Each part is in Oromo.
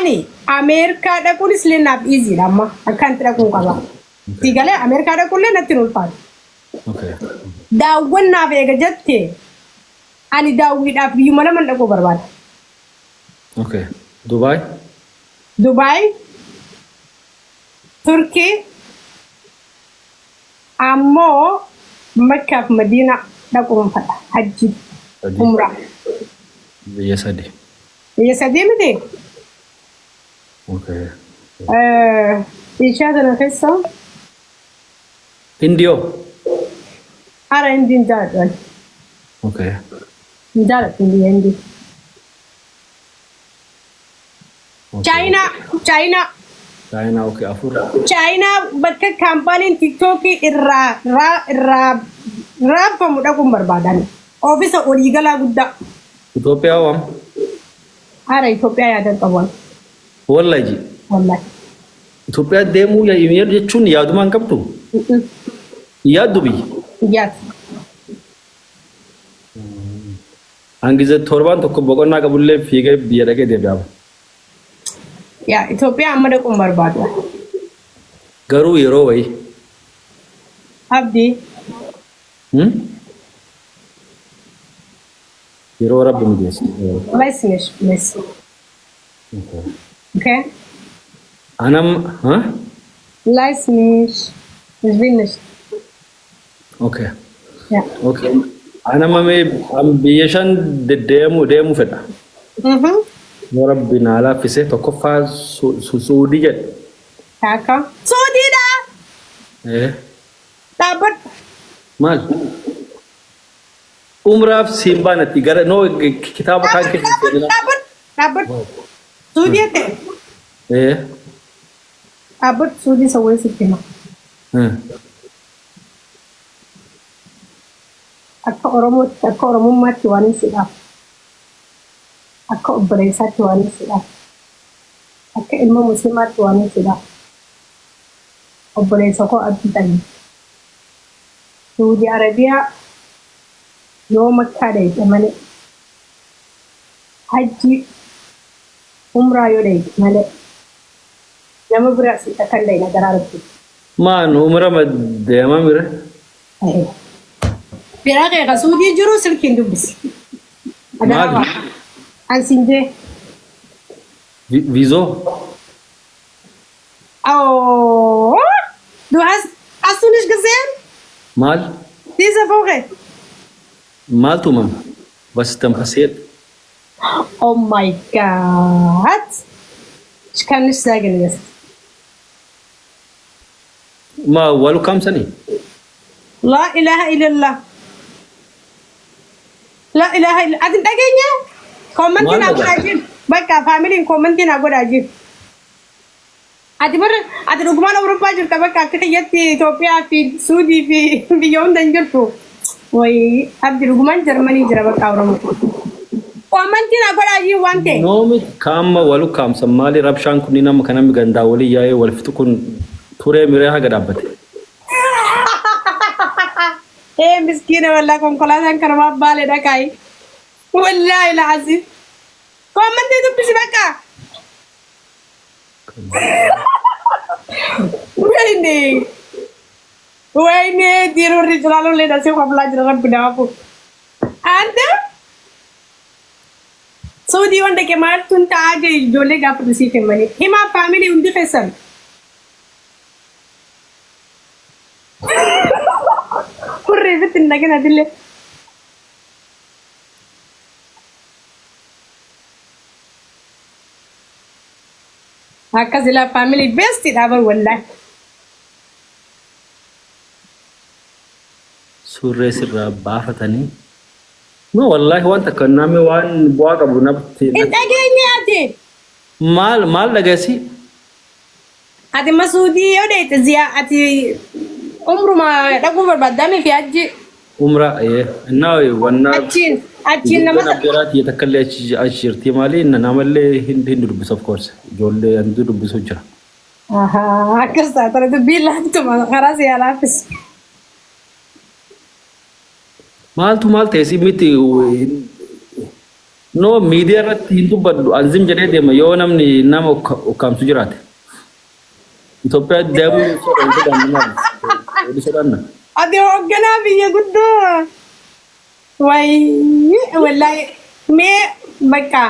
Ani Ameerikaa dhaquunis illee naaf easy dha amma. Akkanatti dhaquun qaba. Si galee Ameerikaa dhaquun illee natti hin ulfaatu. Okay. Daawwannaaf eega jette ani daawwiidhaaf biyyuma laman dhaquu barbaada. Okay. Dubaay. Dubaay, Turkii, ammoo Makkaaf Madiinaa dhaquun fedha. Hajji, Sadii. umraa. Biyya sadi. Biyya sadii miti? Okay. Ishaa tana keessa Hindiyoo. Ara Hindii hin jaaladhu ani. Okay. Hin jaaladhu biyya Hindii. Okay. Chaayinaa, Chaayinaa, Chaayinaa okay afur. Chaayinaa bakka kaampaaniin tiiktookii irraa raa- irraa raabfamu dhaquun barbaadan. Oofisa waliigalaa guddaa. Itoophiyaa waam. Ara Itoophiyaa yaadan qabu ani. Wallahi ji. Wallahi. Itoophiyaa deemuu jechuun yaadumaa hin qabdu. Yaaddu biyya. Yaadu. Hangize torbaan tokko boqonnaa qabullee fiigee biyya dhaqee deebi'a. Yaa Itoophiyaa amma dhaquun barbaadu. Garuu yeroo wayii. Abdii. Hmm? Yeroo rabbi mijeesse. Bless me, bless. Okay? Anam, ha? Lass mich. Ich will nicht. Okay. Ja. Okay. Anama mee an biyya shan deddeemuu deemuu fedha. Yoo rabbi naa laaffise tokkoffaa Suudii jedhe. Takka. Suudiidha! Eh. Dhaabbadhu. Maal? Umraaf siin baanatti gara noo kitaaba kaan Dhaabbadhu, keessa dhaabbadhu, seenaa. dhaabbadhu, dhaabbadhu. Suudii jette. Eh. Dhaabbadhu suudii sawwee sitti hima. Eh. Akka Oromootti, akka Oromummaatti waan hin sidhaaf. Akka obboleessaatti waan hin sidhaaf. Akka ilma muslimaatti waan hin sidhaaf. Obboleessa koo Abdii Xayyib. Suudi Arabiyaa yoo Makkaa dhayxe malee, Hajjii, Umraa yoo dhayxe malee nama bira asii akka hin dhayne adaraa Rabbii. Maan umra ma deema mire? Fira kee ka Suudii jiru silkiin dubbisi. Adaraa Maali? Waaqa. An siin jee. Viizoo? Oh, du hast, hast du nicht gesehen? Maal? Diese Woche. Maaltu uumame? Was ist denn passiert? Oh mein Gott. Ich kann nicht sagen jetzt. Ma wal ukkaamsanii? La ilaha illallah. La ilaha illa. Ati hin dhageenye? Kommentii Maal naa godhaa dhaga'a? jiru. Bakka faamiliin kommentii naa godhaa jiru. Ati bar ati dhugumaan Awurooppaa jirta bakka akka kiyyatti Itoophiyaa fi Suudii fi biyya hunda hin jirtu. Wayi abdi dhugumaan Jarmanii jira bakka Oromoo. Komantii naa godhaa jiin waan ta'e. Noomi kaamma wal ukkaamsan maali rabshaan kunniin amma kan namni gandaa walii yaa'ee wal fixu kun turee miree haga dhaabbate. Ee miskiina wallaa konkolaataan kanumaaf baale dhaqaayi. Wallaahi la'aziim. Komantii dubbisi bakka. Wayne. Wayne diirurri cilaalollee dasee koflaa jira rabbi naafu. Ante Suudii wanda ke maaltu ta'aa jee ijoollee gaafatu siif himanii. Himaa faamilii hundi keessan. Hurrii fitti hin dhaqin atillee. Akkas ilaa family best dha bar wallahi. Surree sirraa baafatanii. No wallaahi waan takka namni waan bu'aa qabu natti Hin dhageenye ati. Maal maal dhageessi? Ati masuudii yoo dheeyte ziyaa ati umruma dhaquu barbaaddaa fi hajji. Umra ee innaa wannaa Achiin achiin nama ijoolleen abbeeraa tiyya takka illee achi achi jirti maali namallee hin hin dubbisu of course ijoollee hantu dubbisu jira. Ahaa akkas taatara dubbiin laaftuma karaa si haa laaffisu. Maaltu maal ta'e si miti No, miidiyaa irratti hin dubbadhu. Anzim jedhee deema yoo namni nama ukkaamsu jiraate. Itoophiyaa deemuu hin sodaannu maali? Wali sodaanna. Ati hoogganaa biyya guddoo. Wayii wallaahi mee bakka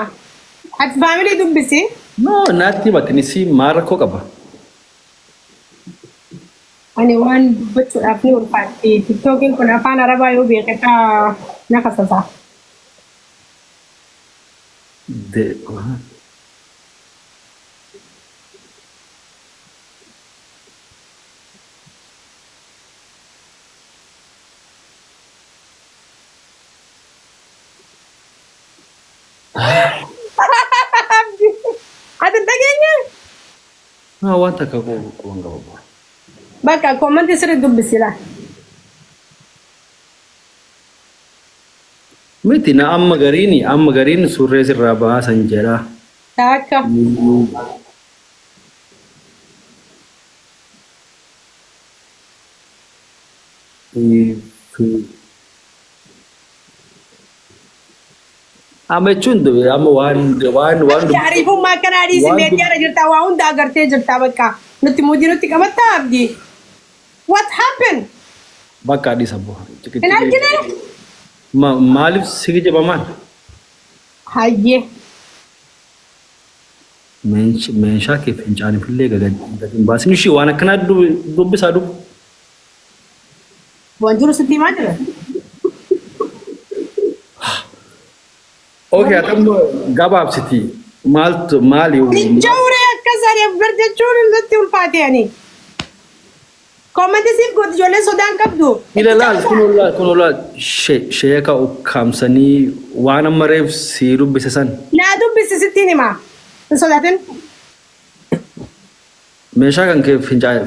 ati family dubbisi. No, naatti himatinisi maal rakkoo qaba? Ani waan dubbachuudhaaf ni ulfaatti. Tiktookiin kun afaan Arabaa yoo beeke faa na kasasa. Ati hin dhageenye? Haa, waan takka quban qaba. Bakka comment sirri dubbisi laa. Miti na amma gariin surree sirraa baasan jedha. Akka. Amma jechuun amma waan Ariifummaa akkanaa dhiisi. Waan Meediyaarra jirta, waa hunda agartee jirta. Bakka nutti muudii nutti qabattaa, Abdii. What happened? Bakka dhiisa bu'a. Hin argine? Maaliif si kijibamaan? Hayyee. Meeshaa kee fincaaniifillee gadi hin baasin, ishii waan akkanaa dubbisaa dubbu. Waan jiru sitti himaa jira. Okay, atamma gabaabsiti. Maaltu maali? Jawree akkas ani bar jechuun irratti ulfaate ani. Comment siif gooti, ijoolleen sodaan qabdu. Ila laal, kunoo laal, kunoo laal, sheeka ukkaamsanii waan amma reef si dubbise san. Naa dubbisi, sittiin himaa. Hin sodaatin. Meeshaa kan kee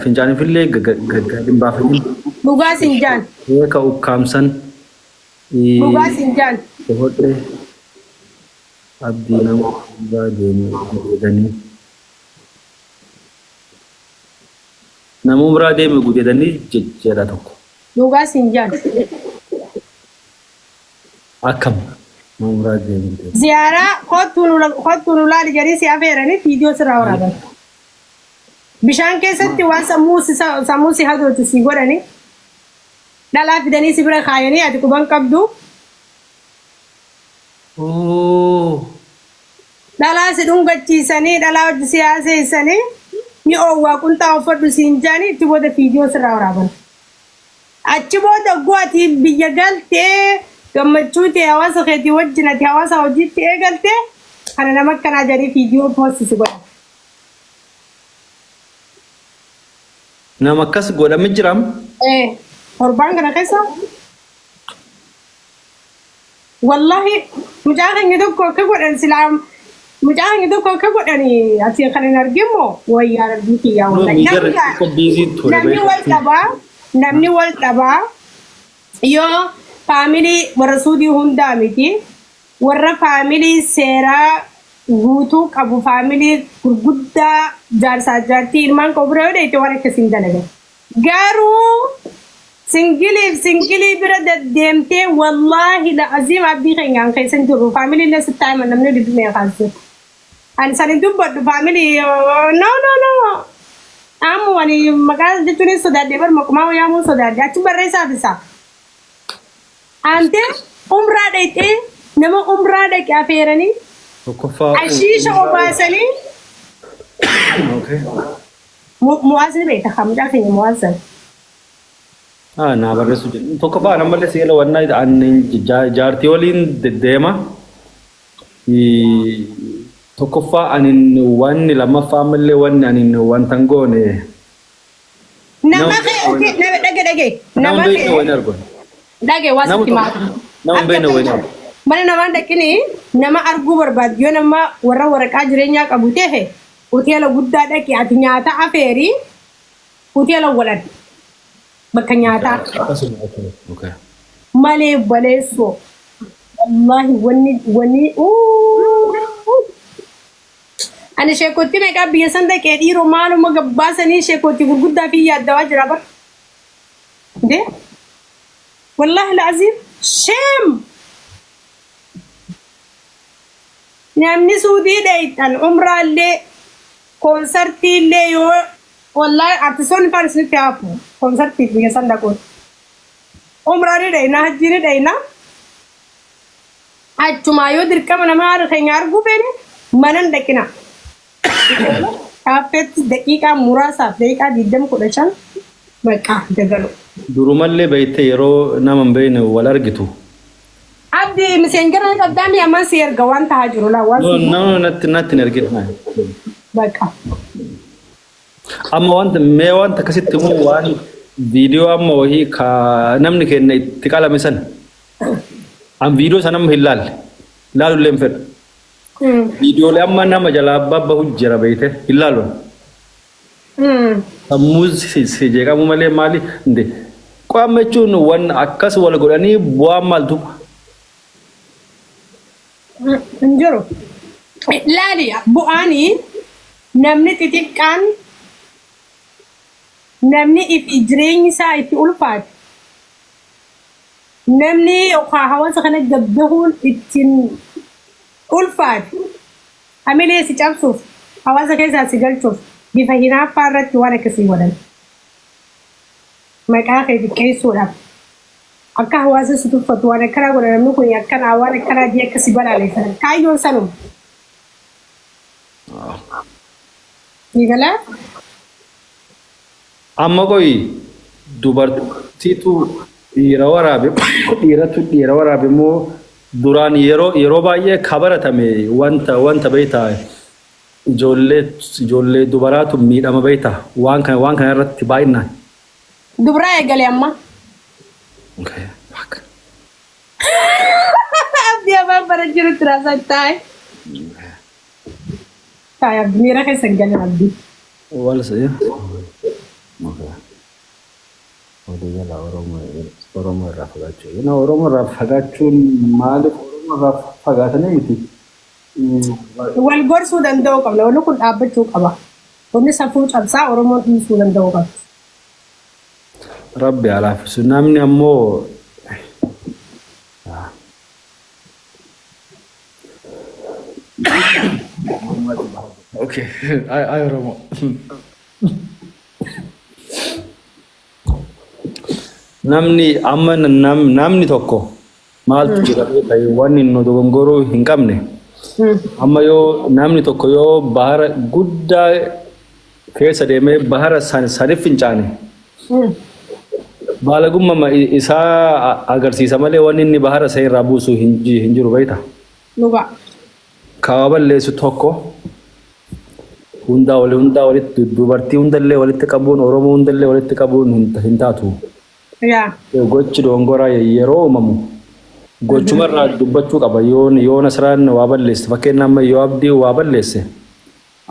fincaaniifillee gadi hin baafatin. Dhugaa siin jaan. Sheeka ukkaamsan. Dhugaa siin jaan. Hodhee Abdii nama biraa deemu gudeedanii. Nama biraa deeme gudeedanii jedha tokko. Dhugaa siin jaan. Akkam nama biraa deeme gudeedanii? Ziyaaraa kottuu nu laali jedhanii si afeeranii viidiyoo sirraa waraaban. Bishaan keessatti waan sammuu si hadoochu si godhanii, dhalaa fidanii si bira kaayanii, ati quban qabdu. Oh. Dhalaa si dhungachiisanii, dhalaa hojii si haaseessanii, ni oowwaa, qunxaa uffadhu siin jaanii, itti booda viidiyoo sirraa waraaban. Achi booda ati biyya galtee gammachuu ta'e hawaasa keetii wajjin ati hawaasa hojiitti eegalte kana nama akkanaa jedhanii viidiyoo post si godhan. Nama akkas godhame jiraam. Eh, torbaan kana keessa wallahi mucaa keenya tokko akka godhan, silaa mucaa keenya tokko akka godhan ati kan hin argimmoo, wayyaa rabbii kiyyaa. No, wallahi. miidiyaa irratti xiqqoo busy ture. Namni wal dhabaa, namni wal dhabaa yoo family warra Suudii hundaa miti, warra family seeraa guutuu qabu, family gurguddaa, jaarsaa jaartii ilmaan qabu bira yoo dheeyte waan akkasiin dalagan. Garuu single-iif single bira deddeemtee, wallaahi la'aziim, abdii keenyaan keessa hin jirru. Family illee sitti himan, namni dhibbi meeqaan jiru. Ani san hin dubbadhu family, no, no, no. Ammoo ani maqaa jechuun sodaadhe bar, maqumaa yaamuun sodaadhe, achi barreessaaf isaa. Ante umraa dhaqxee, nama umraa dhaqe afeeranii Tokkoffaa. ashiisha obaasanii. Okay. Mu'aaz ni beekta kaa, mucaa keenya Mu'aaz. Ah, naa barreessu jedhu. Tokkoffaa ammallee seera wannaa ani jaartii waliin deddeema. Tokkoffaa ani wanni, lammaffaa ammallee wanni ani wanta hin goone. Nama kee, okay, nama dhage dhage. Nama Nama beekne kee wayini argoon. Dhage waa Nama sitti tokko. himaa. Nama hin beekne wayini argu. Mana namaan dhaqini, nama arguu barbaadu, yoo nama warra waraqaa jireenyaa qabu ta'e, hoteela guddaa dhaqi, ati nyaata afeeri, hoteela waladhu bakka nyaataa. Akkasuma, okay. Okay. Malee baleessoo, wallahi wanni ani sheekotti meeqaa biyya san dhaqee, dhiiroo, maaluma gabbaasanii sheekotti gurguddaa fi yaaddawaa jira bar de, wallahi alazim, shame. Namni Suudii dheeyxan umraallee koonsartiillee yoo wallaahi artistoonni faan isinitti hafu koonsartiif biyya san dhaquun. Umraa ni dheeyna hajjii ni dheeyna achumaa yoo dirqama nama haadha keenya arguu feene mana hin dhaqina. Kaaffeetti daqiiqaa muraasaaf daqiiqaa 20 15 Baqaa dagalu. Durumallee beeyte yeroo nama hin beeyne wal argitu. Abdi miseenjara ni qabdaa mi amman si erga waan tahaa jiru laa waan No, si no, natti natti hin ergin. baqa. Amma wanta mee wanta akkasitti immoo waan viidiyoo amma wahii ka namni keenya itti qalame san. An viidiyoo sana amma hin laalle. Laalullee hin fedhu. Viidiyoolee amma nama jalaa babbahu jira beeyte hin laalu. Sammuu si jeeqamuu malee maali inde qo'amma jechuun wan akkas wal godhanii bu'aan maaltu Hin jiru. Laali bu'aanii namni xixiqqaan namni ifi jireenyi isaa itti ulfaate namni yookaan hawaasa kana gabbahuun ittiin ulfaate Hamilee si cabsuuf, hawaasa keessaa si galchuuf bifa hinaaffaa irratti waan akkasii godhan. Maqaa kee xiqqeessuudhaaf akka hawaasa si tuffatu waan akkanaa godha namni kun akkanaa waan akkanaa jee akka si balaaleffatan kaayyoon sanuma. Sii galaa? Amma qoyi dubartiitu dhiira waraabe dhiiratu dhiira waraabe moo duraan yeroo yeroo baay'ee ka baratame wanta wanta beektaa ijoollee ijoollee dubaraatu miidhama beektaa waan kana waan kana irratti baay'inaan. Dubraa eegale amma. Okay, fuck. Abdii afaan bara jirutti raasaa taa'e. Taa'e abdii miira keessa hin galin abdii. Wal yeah. Okay. Walii gala Oromoo Oromoo irraa fagaachuu. You know, Oromoo irraa fagaachuun maaliif Oromoo irraa fagaatanii miti? Wal gorsuu danda'uu qabna. Wanni kun dhaabbachuu qaba. Wanni safuu cabsaa Oromoon dhiisuu danda'uu qabdi. Rabbi haa laaffisu. Namni ammoo Okay. Ay ay Oromoo. Namni amma namni tokko maaltu jira beektaa wanni nu dogongoruu hin qabne. Amma yoo namni tokko yoo bahara guddaa keessa deemee bahara sanif fincaane baalagummaa isaa agarsiisa malee wanni inni bahara isa irraa buusu hin jiru beektaa. Dhugaa. Ka balleessu tokko hundaa wali hundaa walitti dubartii hundallee walitti qabuun Oromoo hundallee walitti qabuun hin taatu. Yaa. Gochi dogongoraa yeroo uumamu gochumarraa dubbachuu qaba. Yoo yoo Nasraan waa balleesse fakkeenya amma yoo Abdii waa balleesse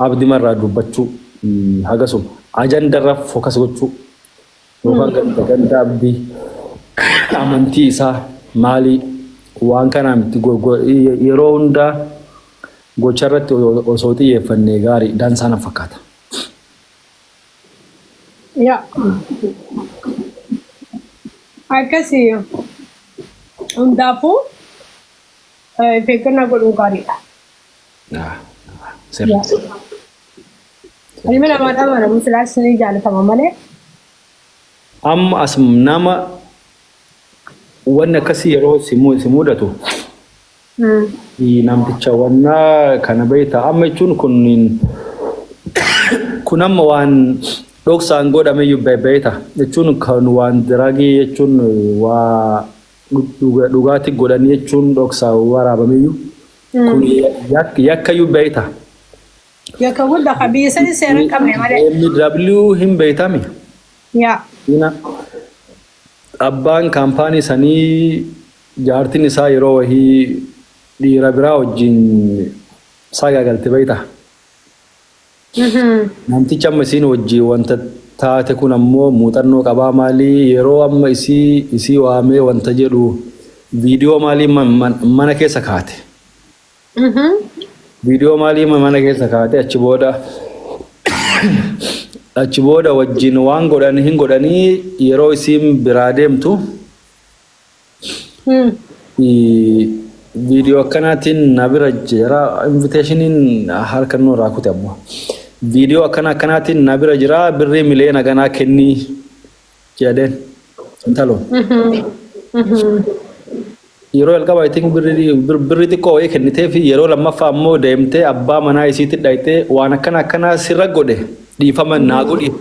Abdimarraa dubbachuu hagasuma ajandarra focus gochuu yookaan ganda ganda Abdii amantii isaa maalii waan kanaa miti yeroo hundaa gocha irratti osoo xiyyeeffannee gaarii dansaa na fakkaata. Yaa. Akkasii hundaafuu of eeggannaa godhuun gaariidha. Sirri. Ilmi namaa amanamu silaas ni jaalatama malee. Amma as nama wanni akkasii yeroo si mudatu namticha wannaa kana beekta amma jechuun kun kun amma waan dhoksaan godhameyyuu beekta jechuun kan waan diraagii jechuun waa dhugaatii godhanii jechuun dhoksaan waraabameyyuu kun yakkayyuu beekta. Yakka guddaa kan biyya sanii seera hin qabne malee. BMW hin beektami. Yaa. Ina abbaan kaampaanii sanii jaartiin isaa yeroo wahii dhiira biraa wajjin sagaagalte beekta. Namtichi amma isiin wajjin wanta taate kun ammoo muuxannoo qabaa maalii yeroo amma isii isii waamee wanta jedhu viidiyoo maalii mana keessa kaate. Viidiyoo maalii mana keessa kaate achi booda achi booda wajjin waan godhan hin godhanii yeroo isiin biraa deemtu Viidiyoo akkanaatiin na bira jira. Invitationiin harka nurraa kute ammoo. Viidiyoo akkana akkanaatiin na bira jira. Birrii miliyoona ganaa kennii jedheen. Intaloon. Yeroo jalqaba I think birrii xiqqoo wayii kennitee fi yeroo lammaffaa ammoo deemtee abbaa manaa isiitti dhayxee waan akkana akkanaa sirra godhe, dhiifama naa godhi.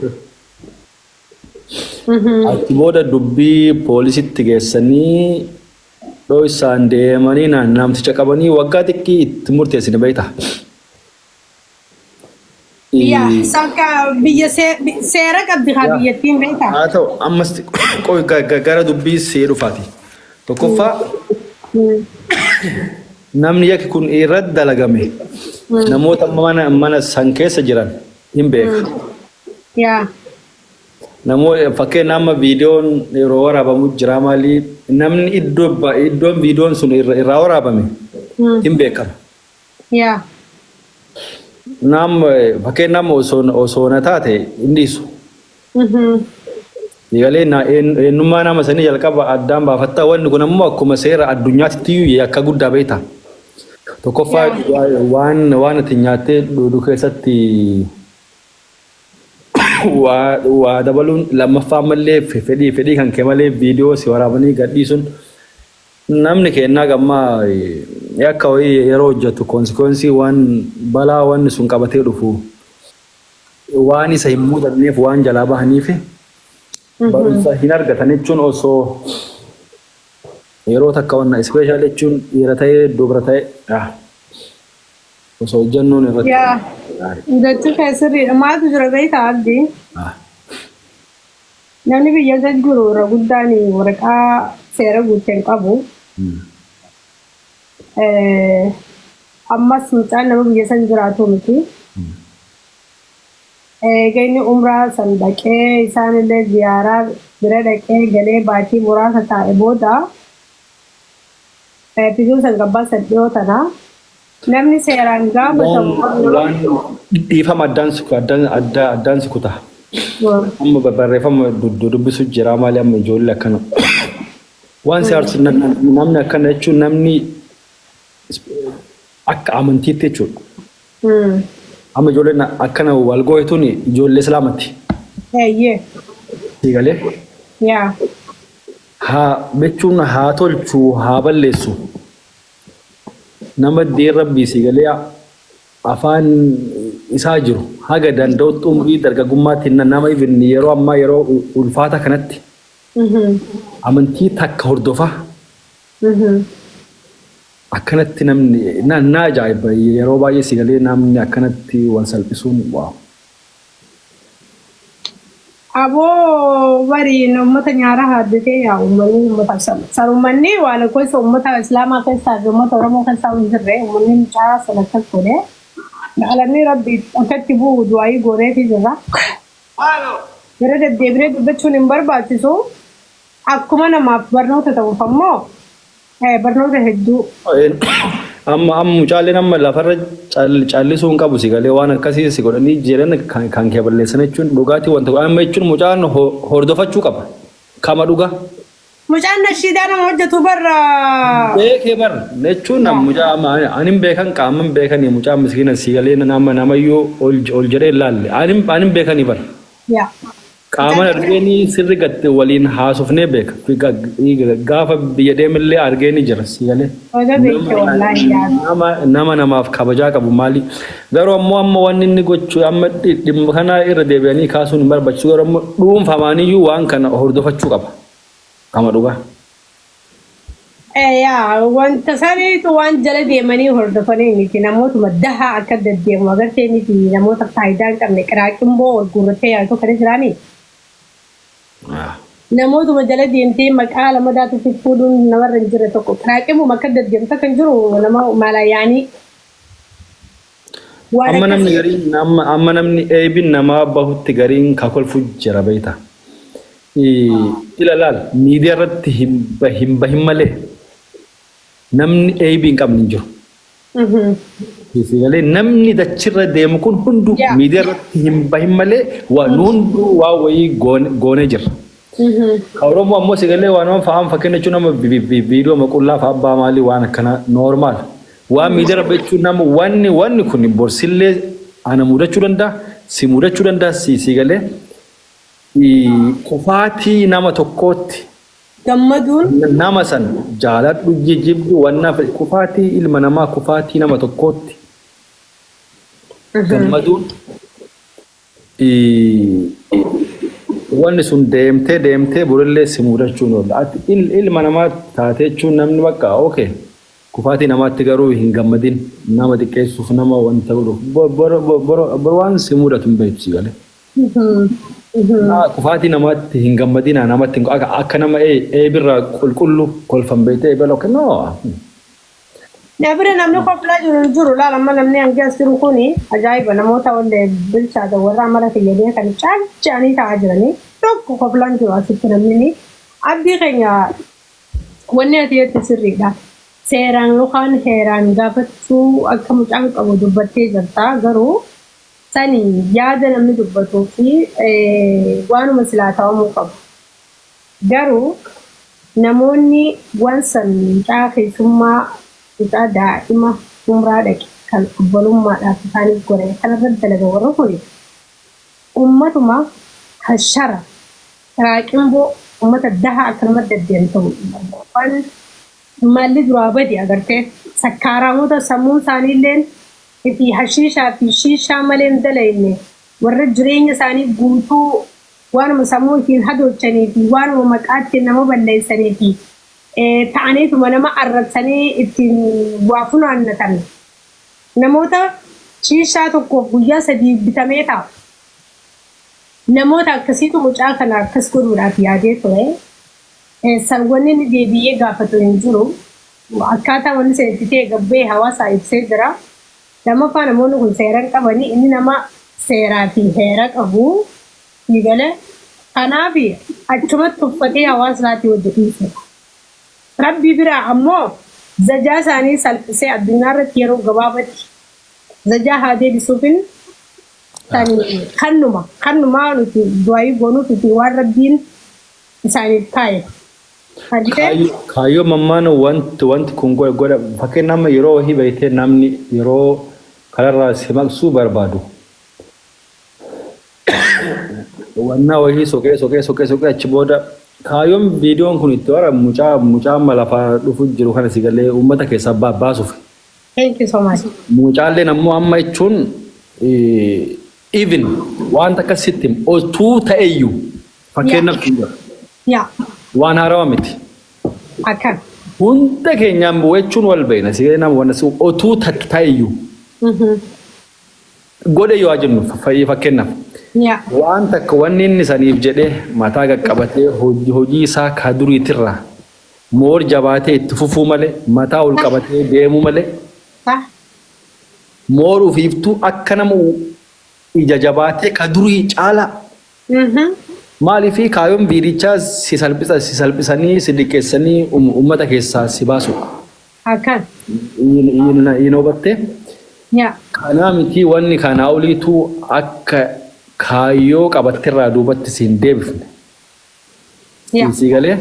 Achi booda dubbii poolisitti geessanii dhoksaan deemanii namticha qabanii waggaa xiqqii itti murteessine, beektaa? Yaa sakka biyya seera qabdi haa biyyattiin, beektaa? Haa ta'u, ammas gara dubbii see dhufaati. Tokkoffaa, namni yakki kun irratti dalagame namoota mana san keessa jiran hin beeka. Namoota fakkeenya amma viidiyoon yeroo waraabamu jira, maali, namni iddoon viidiyoon sun irraa waraabame hin beekama. Nam fakkeenya amma osoo na taate hin dhiisu. Eegalee eenyummaa nama sanii jalqaba addaan baafattaa. Wanni kun ammoo akkuma seera addunyaatti iyyuu yakka guddaa, beekta. Tokkoffaa, waan ati nyaattee dhugdu keessatti waa dabaluun, lammaffaa ammallee fedhii kan kee malee viidiyoo si waraabanii gadhiisuun, namni kennaa gammaa yakka wayii yeroo hojjetu consequence waan balaa wanni sun qabatee dhufu waan isa hin mudanneef waan jalaa bahaniif barumsa hin argatan jechuun, osoo yeroo takka wanna special jechuun dhiira ta'ee dubra ta'ee osoo hojjennuun irratti. Yaa. Jechi kee sirriidha. Maaltu jira beektaa, Abdii? Namni biyya isa jiru irra guddaan waraqaa seera guutte hin qabu. Ammas mucaan nama biyya san jiraatu miti. Eega inni umraa san dhaqee, isaanillee ziyaaraa bira dhaqee galee, baatii muraasa taa'e booda fiduu san gabbaa san dhiyoo tana namni seeraan gaafatamu. Waan dhiifama addaan si kuta. Amma barreeffama dubbisu jira, maali, amma ijoollee akkana. Waan si aarsu, namni akkana jechuun namni akka amantiitti jechuudha. Amma ijoolleen akkana wal gooyituun ijoollee Islaamatti. Siigalee. Haa jechuun haa tolchu haa balleessu. Nama diin Rabbii siigalee afaan isaa jiru haga danda'utti umrii dargaggummaatti nama even yeroo ammaa yeroo ulfaata kanatti amantii takka hordofaa akkanatti namni na ajaa'iba. Yeroo baay'ee siigalee namni akkanatti wal salphisuun, wow. Aboo bariin uummata nyaara haaddatee yaa uummanni uummata sarummanni waa lakkoofsa uummata Islaamaa keessaa fi uummata Oromoo keessaa hin jirre. Uummanni mucaa sana akkas godhe galanni Rabbi akkatti bu'u du'aayii gooneefi jirra. Gara deddeebinee dubbachuun hin barbaachisu. Akkuma namaaf barnoota ta'uuf ammoo barnoota hedduu. Amma mucaaleen amma lafarra callisuu hin qabu. Si galee, waan akkasii si godhanii jiran kan kee balleessan jechuun dhugaatii wanta amma jechuun mucaan hordofachuu qaba. Kama dhugaa. Mucaan nashiidaa nama hojjetu barra. Beekee bar jechuun mucaa amma anin beekan qaaman beekanii mucaa miskiina, si galee, nama namayyuu ol jedhee hin laalle anin beekanii bar. Qaaman argeenii sirri gatte waliin haasofnee beeka. Gaafa biyya deemillee argeenii jira, si galee. Oga beekte wallaahi yaa. Nama namaaf kabajaa qabu maali. Garuu ammoo amma wanni inni gochuu amma dhimma kana irra deebi'anii kaasuun hin barbaachisu. Garuu ammoo dhuunfamaaniyyuu waan kana hordofachuu qaba. Kama dhugaa. Yaa, wanta saniitu waan jala deemanii hordofanii miti, namootuma dahaa akka deddeemu agartee miti, namoota faayidaa hin qabne qiraaqimboo wal guurratee yaa'u kan jiraanii. Namootuma jala deemtee maqaa lamadaatu fuudhuun namarra hin jirre tokko qiraaqimbuma akka deddeemtu kan jiru nama maalayaanii. Waan Amma namni akkasii. gariin amma namni eebin namaa bahutti gariin kakolfu jira, beekta. Ila laal, miidiyaa irratti hin bahin malee namni eebii hin qabne hin jiru. Galee, namni dachirra deemu kun hunduu miidiyaa irratti hin bahin malee nu hunduu waa wayii goonee jirra. Ka Oromoo ammoo si galee waan waan fa'aan fakkeenya jechuun nama viidiyoo maqullaa fa'a abbaa maalii waan akkana normal. Waan miidiyaa irra jechuun nama wanni wanni kun borsillee ana mudachuu danda'a, si mudachuu danda'a, si si galee kufaatii nama tokkootti Gammaduun nama san jaaladhu jijjibdu wanna kufaatii ilma namaa, kufaatii nama tokkootti gammaduun wanni sun deemtee deemtee borillee si mudachuun oola. Ati ilma namaa taatee jechuun namni bakka okay kufaatii namaatti garuu hin gammadin, nama xiqqeessuuf, nama wanta godhuuf bor waan si mudatu hin beektu, si galee. Kufaatii namaatti hin gammadina, namatti akka nama eebirraa qulqullu kolfan beektee eebala okay no. Bira namni koflaa jiru hin jiru. Laala, amma namni hangi as jiru kuni ajaa'iba. Namoota wallee bilchaatan warra amala kiyya beekan caalchaanii taa'aa jiranii tokko koflaan jiru asitti. Namni abdii keenya, wanni ati jette sirriidha. Seeraan yookaan heeraan gaafachuu akka mucaan qabu dubbattee jirta, garuu sani yaada namni dubbatuu fi waanuma silaa ta'amuu qabu. Garuu namoonni waan san mucaa keessummaa, mucaa daa'ima umraa dhaqe kan obbolummaadhaaf isaaniif godhe kanarratti dalaga, warra kuni ummatuma hashara raaqimboo, ummata daha akkanumatti deddeemtu, waan maalli duraa badi agartee, sakkaaraamota sammuun isaaniilleen fi hashiishaa fi shiishaa malee hin dalayne, warra jireenya isaanii guutuu waanuma sammuu ittiin hadochanii fi waanuma maqaa ittiin nama balleessanii fi ta'aniituma nama arrabsanii ittiin waa funaannatan, namoota shiishaa tokkoof guyyaa 3 bitamee taa'u. Namoota akkasiitu mucaa kana akkas godhuudhaaf yaadee ture. San wanni inni deebi'ee gaafatu hin jiru. Akkaataa wanni sana itti ta'e gabbee hawaasaa ibsee jira. Lammaffaa, namoonni kun seera hin qabanii, inni nama seeraa fi heera qabu ni gale. Kanaaf achumatti tuffatee hawaasa isaatii wajji dhiisedha. Rabbi biraa ammoo zajaa isaanii salphisee addunyaa irratti yeroo gabaabatti zajaa haa deebisuufin sani kannumaa nuti du'aayii goonuuf fi waan Rabbiin isaaniif taa'e. Argitee? Kaayyoo mammaan wanti kun godha fakkeenya amma yeroo wahii beektee namni yeroo kanarraa si maqsuu barbaadu wannaa wahii soqee soqee soqee soqee achi booda kaayyoon viidiyoon kun itti wara mucaa amma lafaa dhufu jiru kana si galee uummata keessaa baasuuf. Thank you so much. Mucaalleen ammoo amma jechuun even wanta akkasitti otuu ta'eyyuu fakkeenyaaf waan haarawaa miti. Akkan. Hunda keenyaan jechuun wal beekna si nama wanna si otuu ta'eyyuu godhe yoo jennu fakkeenyaaf waan takka wanni inni saniif jedhee mataa qaqqabatee hojii isaa ka duriitirraa moor jabaatee itti fufuu malee, mataa ol qabatee deemuu malee, moor ufiiftuu akka nama ija jabaatee ka durii caalaa. Maaliif kaayyoon viidichaa si salphisa, si salphisanii si liqeessanii uummata keessaa si baasu. Akkan. Hin hubattee? Yaa. Kanaa miti, wanni kanaa oliitu akka kaayyoo qabatterraa duubatti si hin deebifne. Si galee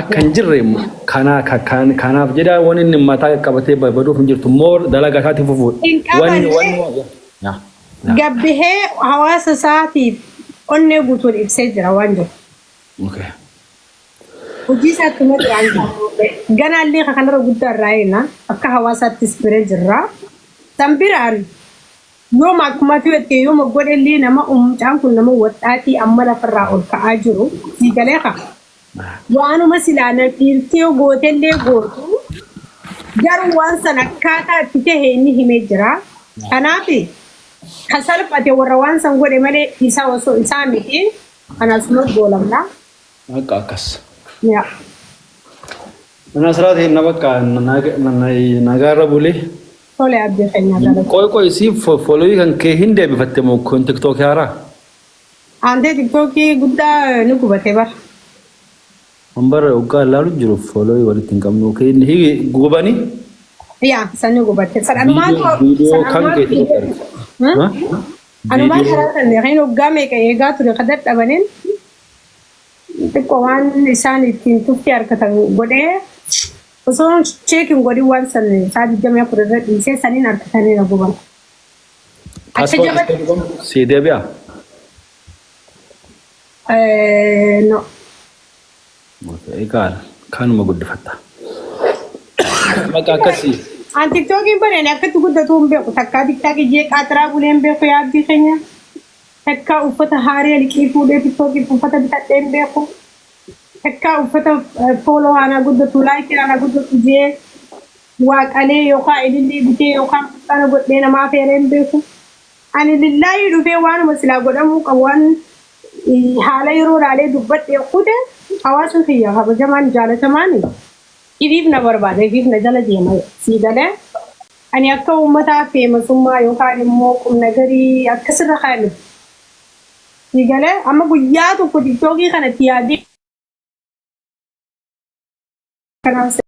akka hin jirre kanaaf jedhaa wanni inni mataa qabatee baduuf hin jirtu, moor dalagaa isaatti fufuudha. Hin Wanni qabanne. wanni yaa yaa. Gabbihee hawaasa isaatiif onnee guutuun ibsee jira waan jiru. Okay. Hojii isaatti immoo jiraan ganaallee kanarra guddaa irraa eegna, akka hawaasaattis bira jirra. San biraan yooma akkuma ati yooma godhellee nama mucaan kun nama wadhaatii amma lafarraa ol ka'aa jiru sii galee kaa. Waanuma silaa na dhiirtii yoo gootellee gootu, garuu waan san akkaataa itti tahe inni himee jira. Kanaaf ka salphate warra waan san godhe malee isa osoo isaa miti. Kanaasuma goolamna. Akka akkas. Yaa. Nasraatiin na bakka nagaarra bulee. Tole, abdii keenyaa galata. Qoy qoy, si followii kan kee hin deebifatte moo kun TikTokii haaraa? Aantee TikTokii guddaa ni gubate bara. Hambara hoggaa ilaalu jiru followii walitti hin qabnu. Hin gubanii? Yaa, san ni gubate. San anumaatu Viidiyoo san kan anumaatu keetti arga. Anumaan karaa kan kan hoggaa meeqa eegaa ture ka dadhabaniin. Xiqqoo waan isaan ittiin tuffii harkatan godhee osoo check hin godhin waan san sa'a 24 irra dhiisee saniin harkatanii na guban. Akka Paaspoortii jabatti. sii deebi'a? No. Egaa kanuma guddifatta. Bakka akkasii. An tiktookiin baneen akkatti guddatu hin beeku. Takkaa tiktaakii jee qaatiraa bulee hin beeku yaabdii keenya. Takkaa uffata haaree liqii fuudhee tiktookiif uffata bitadhee hin beeku. Takkaa uffata follow aanaa guddatu, like aanaa guddatu jee waaqalee yookaan ilillii bitee yookaan uffata godhee namaa feeree hin beeku. Ani lillaayii dhufee waanuma silaa godhamuu qabu waan haala yeroo laalee dubbadhee kute hawaasni kiyya kabajamaan jaalatamaan ifiif na barbaada, ifiif na jala deema sii galee. Ani akka uummataa feemasummaa yookaan immoo qubna garii akkasirra kaa'e sii galee. Amma guyyaa tokko tiktookii kanatti yaadee kanaaf